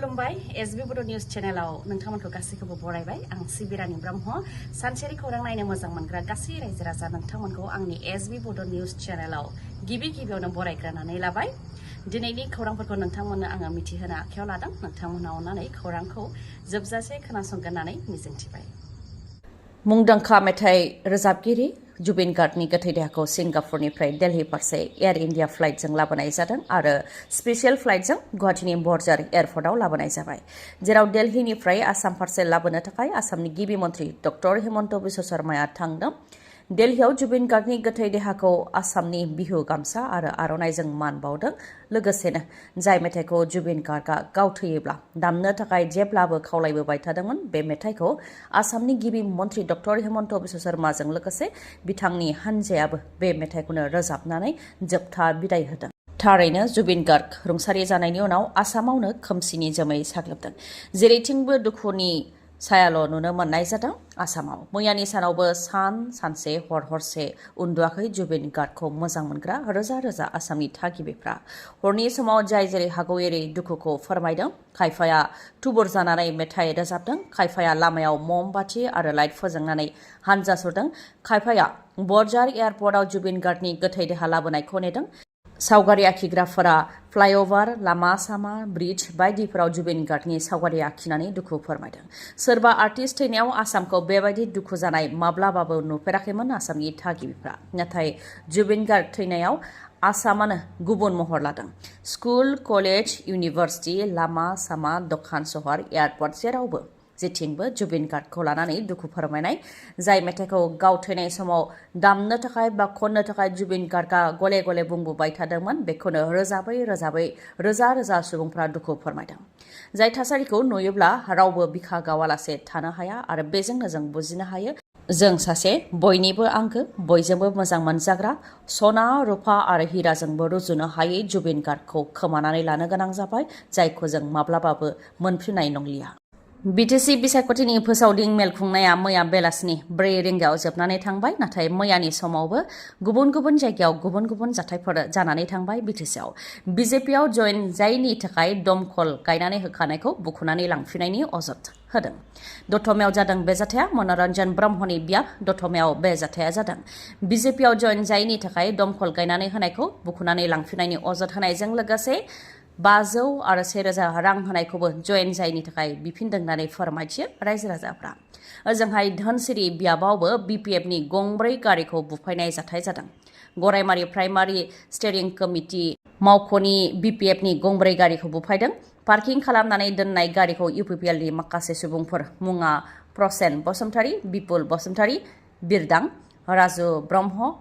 खुलुमबाय एसबी बड' निउज चेनेलाव नोंथांमोनखौ गासैखौबो बरायबाय आं सिबिरानि ब्रह्म सानसेनि खौरां नायनो मोजां मोनग्रा गासै रायजो राजा नोंथांमोनखौ आंनि एसबी बड' निउज चेनेलाव गिबियावनो बरायग्रोनानै लाबाय दिनैनि खौरांफोरखौ नोंथांमोननो आङो मिथिहोनो आखायाव लादों नोंथांमोना अननानै खौरांखौ जोबजासे खोनासंगोन होननानै मिजिंथिबाय मुंदांखा मेथाइ रोजाबगिरि जुबिन गार्गनि गोथै देहाखौ सिंगापुरनिफ्राय दिल्ली फारसे एयार इन्डिया फ्लाइटजों लाबोनाय जादों आरो स्पेशल फ्लाइटजों गुवाहाटीनि बर्जार एयारपर्टआव लाबोनाय जाबाय जेराव दिल्लीनिफ्राय आसाम फारसे लाबोनो थाखाय आसामनि गिबि मन्थ्रि डक्टर हिमन्त बिश्व शर्माया थांदों दिल्लीयाव जुबिन गार्गनि गोथै देहाखौ आसामनि बिहु गामसा आरो आर'नाइजों मान बावदों लोगोसेनो जाय मेथाइखौ जुबिन गार्गआ गाव थैयोब्ला दामनो थाखाय जेब्लाबो खावलायबोबाय थादोंमोन बे मेथाइखौ आसामनि गिबि मन्थ्रि डक्टर हिमन्त बिश्व शर्माजों लोगोसे बिथांनि हानजायाबो बे मेथाइखौनो रोजाबनानै जोबथा बिदाय होदों थारैनो जुबिन गार्ग रुंसारि जानायनि उनाव आसामावनो खोमसिनि जोमै साग्लोबदों जेरैथिंबो दुखुनि सायाल' नुनो मोननाय जादों आसामाव मैयानि सानावबो सानसे हरसे उन्दुआखै जुबिन गार्गखौ मोजां मोनग्रा रोजा रोजा आसामनि थागिबिफ्रा हरनि समाव जाय जेरै हागौ एरै दुखुखौ फोरमायदों खायफाया थुबुर जानानै मेथाइ रोजाबदों खायफाया लामायाव मम बाथि आरो लाइट फोजोंनानै हानजा सुरदों खायफाया बर्जार एयारपर्टआव जुबिन गार्गनि गोथै देहा लाबोनायखौ नेदों सावगारि आखिग्राफोरा फ्लाइअभार लामा सामा ब्रिज बायदिफोराव जुबिन गार्गनि सावगारि आखिनानै दुखु फोरमायदों सोरबा आर्टिस्ट थैनायाव आसामखौ बेबायदि दुखु जानाय माब्लाबाबो नुफेराखैमोन आसामनि थागिबिफ्रा नाथाय जुबिन गार्ग थैनायाव आसामानो गुबुन महर लादों स्कुल कलेज इउनिभार्सिटि लामा सामा दखान सहर एयारपर्ट जेरावबो जेथिंबो जुबिन गार्गखौ लानानै दुखु फोरमायनाय जाय मेथाइखौ गाव थैनाय समाव दामनो थाखाय बा खननो थाखाय जुबिन गार्गआ गले गले बुंबोबाय थादोंमोन बेखौनो रोजाबै रोजा रोजा सुबुंफ्रा दुखु फोरमायदों जाय थासारिखौ नुयोब्ला रावबो बिखा गावालासे थानो हाया आरो बेजोंनो जों बुजिनो हायो जों सासे बयनिबो आंगो बयजोंबो मोजां मोनजाग्रा सना रुपा आरो हिराजोंबो रुजुनो हायै जुबिन गार्गखौ खोमानानै लानो गोनां जाबाय जायखौ जों माब्लाबाबो मोनफिननाय नंलिया BTC बिसायख'थिनि फोसावदिं मेल खुंनाया मैया बेलासिनि 4 रिंगायाव जोबनानै थांबाय नाथाय मैयानि समावबो गुबुन जायगायाव गुबुन जाथायफोर जानानै थांबाय BTCआव BJPआव जयेन जायनि थाखाय दमखल गायनानै होखानायखौ बुखुनानै लांफिननायनि अजद होदों दतमायाव जादों बे जाथाया मनरन्जन ब्रह्मनि बियाब दतमायाव बे जाथाया जादों BJPआव जयेन जायनि थाखाय दमखल गायनानै होनायखौ बुखुनानै लांफिननायनि अजद होनायजों लोगोसे 500 आरो 1000 रां होनायखौबो जयेन जायनि थाखाय बिफिनदों होननानै फोरमायथियो रायजो राजाफ्रा ओजोंहाय धनसिरि बियाबावबो BPFनि गंब्रै गारिखौ बुफायनाय जाथाय जादों गरायमारि प्राइमारि स्टेरिं कमिटि मावख'नि BPFनि गंब्रै गारिखौ बुफायदों पार्किं खालामनानै दोननाय गारिखौ UPPLनि माखासे सुबुंफोर मुङा प्रसेन बसुमतारी बिपुल बसुमतारी बिरदां राजु ब्रह्म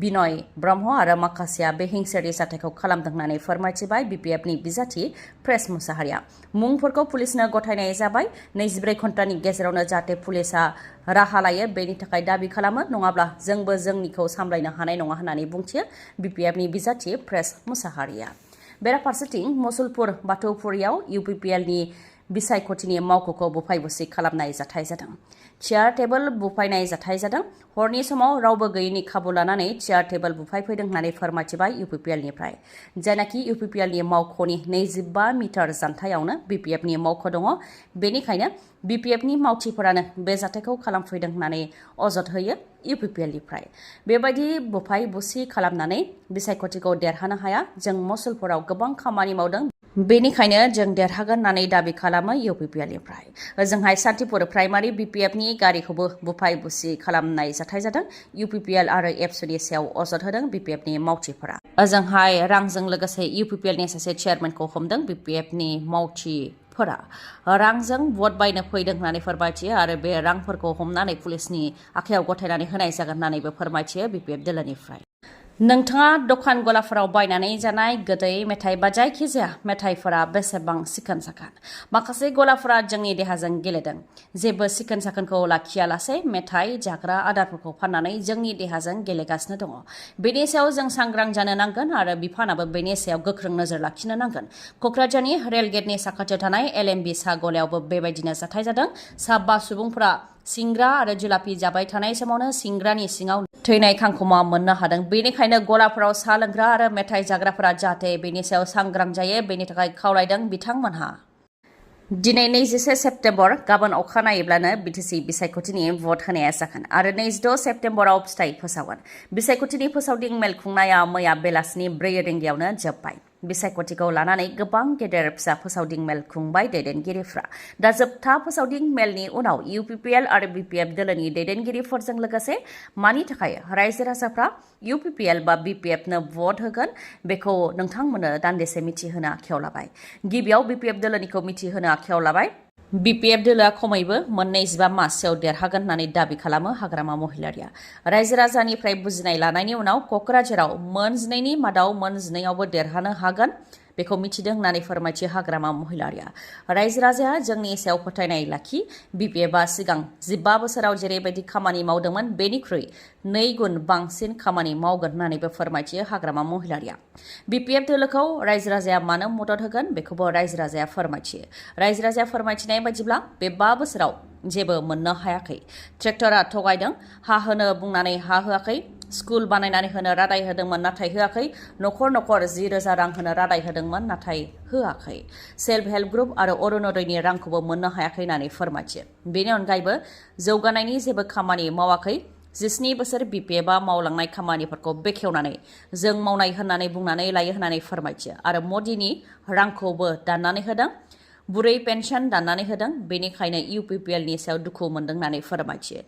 बिनय ब्रह्म आरो माखासेया बे हिंसायारि जाथायखौ खालामदों होननानै फोरमायथिबाय BPFनि बिजाथि प्रेस मुसाहारिया मुंफोरखौ पुलिसनो गथायनाय जाबाय 24 घन्टानि गेजेरावनो जाहाथे पुलिसा राहा लायो बेनि थाखाय दाबि खालामो नङाब्ला जोंबो जोंनिखौ सामलायनो हानाय नङा होननानै बुंथियो BPFनि बिजाथि प्रेस मुसाहारिया बेराफारसेथिं मुसलपुर बाथौफुरियाव UPPLनि बिसायख'थिनि मावख'खौ बुफाय बुसि खालामनाय जाथाय जादों चेयार टेबोल बुफायनाय जाथाय जादों हरनि समाव रावबो गैयैनि खाबु लानानै चेयार टेबोल बुफायफैदों होननानै फोरमायथिबाय UPPLनिफ्राय जायनाखि UPPLनि मावख'नि 25 मिटार जानथायावनो BPFनि मावख' दङ बेनिखायनो BPFनि मावथिफोरानो बे जाथायखौ खालामफैदों होननानै अजद होयो UPPLनिफ्राय बेबायदि बुफाय बुसि खालामनानै बिसायख'थिखौ देरहानो हाया जों मुसलपुराव गोबां खामानि मावदों बेनिखायनो जों देरहागोन होननानै दाबि खालामो UPPLनिफ्राय ओजोंहाय सान्तिपुर प्राइमारि BPFनि गारिखौबो बुफाय बुसि खालामनाय जाथाय जादों UPPL आरो एबसुनि सायाव अजद होदों BPFनि मावथिफोरा ओजोंहाय रांजों लोगोसे UPPLनि सासे चेयारमेनखौ हमदों BPFनि मावथिफोरा रांजों भट बायनो फैदों होननानै फोरमायथियो आरो बे रांफोरखौ हमनानै पुलिसनि आखायाव गथायनानै होनाय जागोन होननानैबो फोरमायथियो BPF दोलोनिफ्राय नोंथाङा दखान गलाफोराव बायनानै जानाय गोदै मेथाइ बा जायखिजाया मेथाइफोरा बेसेबां सिखोन साखोन माखासे गलाफोरा जोंनि देहाजों गेलेदों जेबो सिखोन साखोनखौ लाखियालासे मेथाइ जाग्रा आदारफोरखौ फाननानै जोंनि देहाजों गेलेगासिनो दङ बेनि सायाव जों सांग्रां जानो नांगोन आरो बिफानाबो बेनि सायाव गोख्रों नोजोर लाखिनो नांगोन क'क्राझारनि रेलगेटनि साखाथियाव थानाय LMB साहा गलायावबो बेबायदिनो जाथाय जादों 5 सुबुंफोरा सिंग्रा आरो जुलापि जाबाय थानाय समावनो सिंग्रानि सिङाव थैनाय खांखमा मोननो हादों बेनिखायनो गलाफोराव साहा लोंग्रा आरो मेथाइ जाग्राफोरा जाहाथे बेनि सायाव सांग्रां जायो बेनि थाखाय खावलायदों बिथांमोनहा दिनै 21 सेप्तेम्बर गाबोन अखानायैब्लानो BTC बिसायख'थिनि भट होनाया जागोन आरो 26 सेप्तेम्बराव फिथाइ फोसावगोन। बिसायख'थिनि फोसावदिं मेल खुंनाया मैया बेलासिनि 4 रिंगायावनो जोब्बाय। बिसायख'थिखौ लानानै गोबां गेदेर फिसा फोसावदिं मेल खुंबाय दैदेनगिरिफ्रा। दा जोबथा फोसावदिं मेलनि उनाव UPPL आरो BPF दोलोनि दैदेनगिरिफोरजों लोगोसे मानि थाखाय रायजो राजाफ्रा UPPL बा BPF नो भट होगोन बेखौ नोंथांमोननो दान्दिसे मिथिहोनो आखायाव लाबाय। गिबियाव BPF दोलोनिखौ मिथिहोनो आखायाव लाबाय। BPF दोलोआ खमैबो 25 मासआव देरहागोन होननानै दाबि खालामो हाग्रामा महिलारिया। रायजो राजानिफ्राय बुजिनाय लानायनि उनाव क'क्राझाराव मोन 12नि मादाव मोन 12आवबो देरहानो हागोन बेखौ मिथिदों होननानै फोरमायथि हाग्रामा महिलारिया। रायजो राजाया जोंनि सायाव फोथायनाय लाखि BPFआ सिगां 15 बोसोराव जेरैबायदि खामानि मावदोंमोन बेनिख्रुइ 2 गुन बांसिन खामानि मावगोन होननानैबो फोरमायथियो हाग्रामा महिलारिया। BPF दोलोखौ रायजो राजाया मानो मदद होगोन बेखौबो रायजो राजाया फोरमायथियो। रायजो राजाया फोरमायथिनाय बायदिब्ला बे 5 बोसोराव जेबो मोननो हायाखै। ट्रेक्टरा थगायदों, हा होनो बुंनानै हा होआखै, स्कुल बानायनानै होनो रादाय होदोंमोन नाथाय होआखै, न'खर 10,000 रां होनो रादाय होदोंमोन नाथाय होआखै। सेल्फ हेल्प ग्रुप आरो अरुणोदयनि रांखौबो मोननो हायाखै होननानै फोरमायथियो। बेनि अनगायैबो जौगानायनि जेबो खामानि मावाखै। 17 बोसोर BPFआ मावलांनाय खामानिफोरखौ बेखेवनानै जों मावनाय होननानै बुंनानै लायो होननानै फोरमायथियो आरो मदिनि रांखौबो दाननानै होदों। बुरै पेन्सन दाननानै होदों, बेनिखायनो UPPLनि सायाव दुखु मोनदों होननानै फोरमायथियो।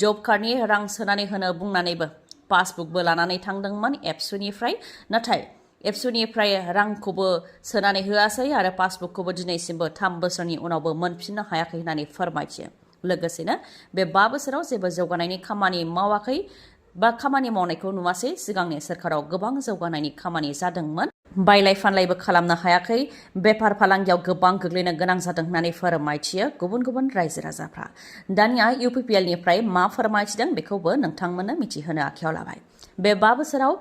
जब कार्डनि रां सोनानै होनो बुंनानैबो पासबुकबो लानानै थांदोंमोन एबसुनिफ्राय, नाथाय एबसुनिफ्राय रांखौबो सोनानै होआसै आरो पासबुकखौबो दिनैसिमबो 3 बोसोरनि उनावबो मोनफिननो हायाखै होननानै फोरमायथियो। लोगोसेनो बे 5 बोसोराव जेबो जौगानायनि खामानि मावाखै बा खामानि मावनायखौ नुवासै। सिगांनि सोरखाराव गोबां जौगानायनि खामानि जादोंमोन। बायलाय फानलायबो खालामनो हायाखै, बेफार फालांगियाव गोबां गोग्लैनो गोनां जादों होननानै फोरमायथियो गुबुन गुबुन रायजो राजाफ्रा। दानिया UPPLनिफ्राय मा फोरमायथिदों बेखौबो नोंथांमोननो मिथिहोनो आखायाव लाबाय। बे 5 बोसोराव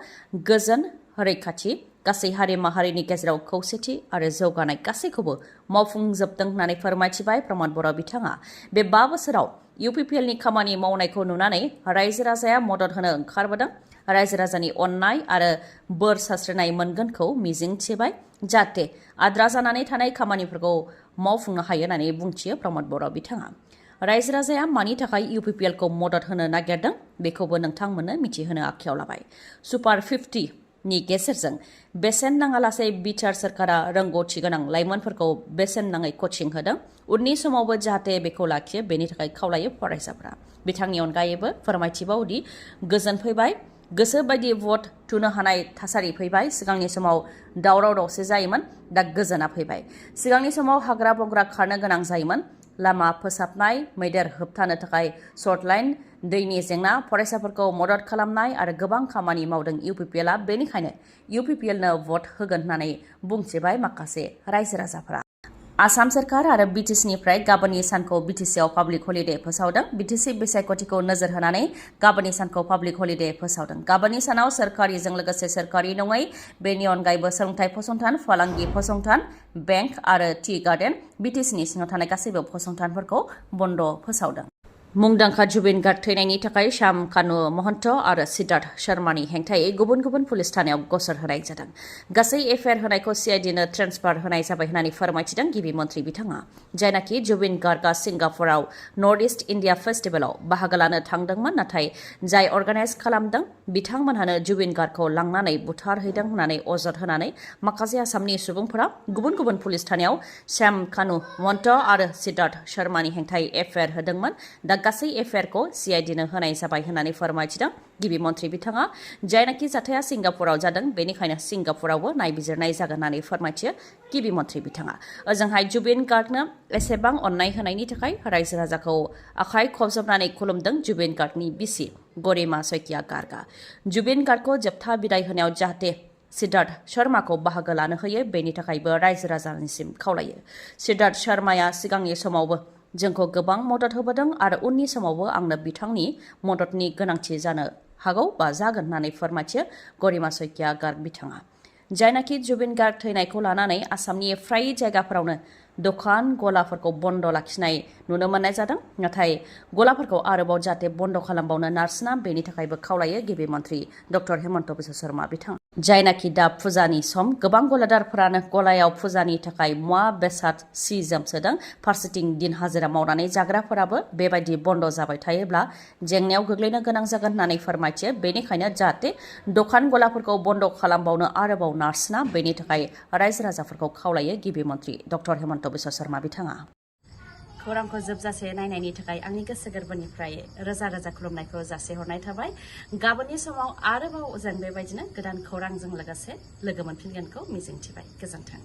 गोजोन, रैखाथि, गासै हारि माहारिनि गेजेराव खौसेथि आरो जौगानाय गासैखौबो मावफुंजोबदों होननानै फोरमायथिबाय प्रमद बर' बिथाङा। बे 5 बोसोराव UPPLनि खामानि मावनायखौ नुनानै रायजो राजाया मदद होनो ओंखारबोदों। रायजो राजानि अननाय आरो बोर सारस्रिनाय मोनगोनखौ मिजिंथिबाय जाहाथे आद्रा जानानै थानाय खामानिफोरखौ मावफुंनो हायो होननानै बुंथियो प्रमद बर' बिथाङा। रायजो राजाया मानि थाखाय UPPLखौ मदद होनो नागिरदों बेखौबो नोंथांमोननो मिथिहोनो आखायाव लाबाय। सुपार 50 नि गेजेरजों बेसेन नाङालासे बिटिआर सोरखारा रोंगौथि गोनां लाइमोनफोरखौ बेसेन नाङै कचिं होदों। उननि समावबो जाहाथे बेखौ लाखियो बेनि थाखाय खावलायो फरायसाफ्रा। बिथांनि अनगायैबो फोरमायथिबावदि गोजोन फैबाय, गोसो बायदि भट थुनो हानाय थासारि फैबाय। सिगांनि समाव दावराव दावसि जायोमोन, दा गोजोना फैबाय। सिगांनि समाव हाग्रा बंग्रा खारनो गोनां जायोमोन। लामा फोसाबनाय, मैदेर होबथानो थाखाय सर्ट लाइन, दैनि जेंना, फरायसाफोरखौ मदद खालामनाय आरो गोबां खामानि मावदों UPPLआ। बेनिखायनो UPPLनो भट होगोन होननानै बुंथिबाय माखासे रायजो राजाफोरा। आसाम सोरखार आरो BTCनिफ्राय गाबोननि सानखौ BTCआव पाब्लिक हलिडे फोसावदों। BTC बिसायख'थिखौ नोजोर होनानै गाबोननि सानखौ पाब्लिक हलिडे फोसावदों। गाबोननि सानाव सोरखारिजों लोगोसे सोरखारि नङै, बेनि अनगायैबो सोलोंथाइ फसंथान, फालांगि फसंथान, बेंक आरो टि गार्डेन, BTCनि सिङाव थानाय गासैबो फसंथानफोरखौ बन्द फोसावदों। मुंदांखा जुबिन गार्ग थैनायनि थाखाय श्याम कानु महन्त आरो सिद्धार्थ शर्मानि हेंथायै गुबुन गुबुन पुलिस थानायाव गसर होनाय जादों। गासै एफआइआर होनायखौ CIDनो ट्रेन्सफार होनाय जाबाय होननानै फोरमायथिदों गिबि मन्थ्रि बिथाङा। जायनाखि जुबिन गार्गआ सिंगापुराव नर्थ इस्ट इन्डिया फेस्टिभेलाव बाहागो लानो थांदोंमोन, नाथाय जाय अर्गानाइज खालामदों बिथांमोनहानो जुबिन गार्गखौ लांनानै बुथारहैदों होननानै अजद होनानै माखासे आसामनि सुबुंफोरा गुबुन गुबुन पुलिस थानायाव श्याम कानु महन्त आरो सिद्धार्थ शर्मानि हेंथायै एफआइआर होदोंमोन। दा गासै एफआइआरखौ CIDनो होनाय जाबाय होननानै फोरमायथिदों गिबि मन्थ्रि बिथाङा। जायनाखि जाथाया सिंगापुराव जादों बेनिखायनो सिंगापुरावबो नायबिजिरनाय जागोन होननानै फोरमायथियो गिबि मन्थ्रि बिथाङा। ओजोंहाय जुबिन गार्गनो एसेबां अननाय होनायनि थाखाय रायजो राजाखौ आखाइ खबजबनानै खुलुमदों जुबिन गार्गनि बिसि गरिमा सैकिया गार्गआ। जुबिन गार्गखौ जोबथा बिदाय होनायाव जाहाथे सिद्धार्थ शर्माखौ बाहागो लानो होयो बेनि थाखायबो रायजो राजानिसिम खावलायो। सिद्धार्थ शर्माया सिगांनि समावबो जोंखौ गोबां मदद होबोदों आरो उननि समावबो आंनो बिथांनि मददनि गोनांथि जानो हागौ बा जागोन होननानै फोरमायथियो गरिमा सैकिया गार्ग बिथाङा। जायनाखि जुबिन गार्ग थैनायखौ लानानै आसामनि फ्राय जायगाफोरावनो दखान गलाफोरखौ बन्द लाखिनाय नुनो मोननाय जादों नाथाय गलाफोरखौ आरोबाव जाहाथे बन्द खालामबावनो नारसिना बेनि थाखायबो खावलायो गिबि मन्त्रि डक्टर हेमन्त बिश्व शर्मा बिथाङा जायनाखि दा फुजानि सम गोबां गलादारफोरानो गलायाव फुजानि थाखाय मुवा बेसाद सि जोम सोदों फारसेथिं दिन हाजिरा मावनानै जाग्राफोराबो बेबायदि बन्द जाबाय थायोब्ला जेंनायाव गोग्लैनो गोनां जागोन होननानै फोरमायथियो बेनिखायनो जाहाथे दखान गलाफोरखौ बन्द खालामबावनो आरोबाव नारसिना बेनि थाखाय रायजो राजाफोरखौ खावलायो गिबि मन्त्रि डक्टर हेमन्त बिश्व शर्मा बिथाङा खौरांखौ जोबजासे नायनायनि थाखाय आंनि गोसो गोरबोनिफ्राय रोजा रोजा खुलुमनायखौ जासिहरनाय थाबाय गाबोननि समाव आरोबाव जों बेबायदिनो गोदान खौरांजों लोगोसे लोगो मोनफिनगोनखौ मिजिंथिबाय गोजोन्थों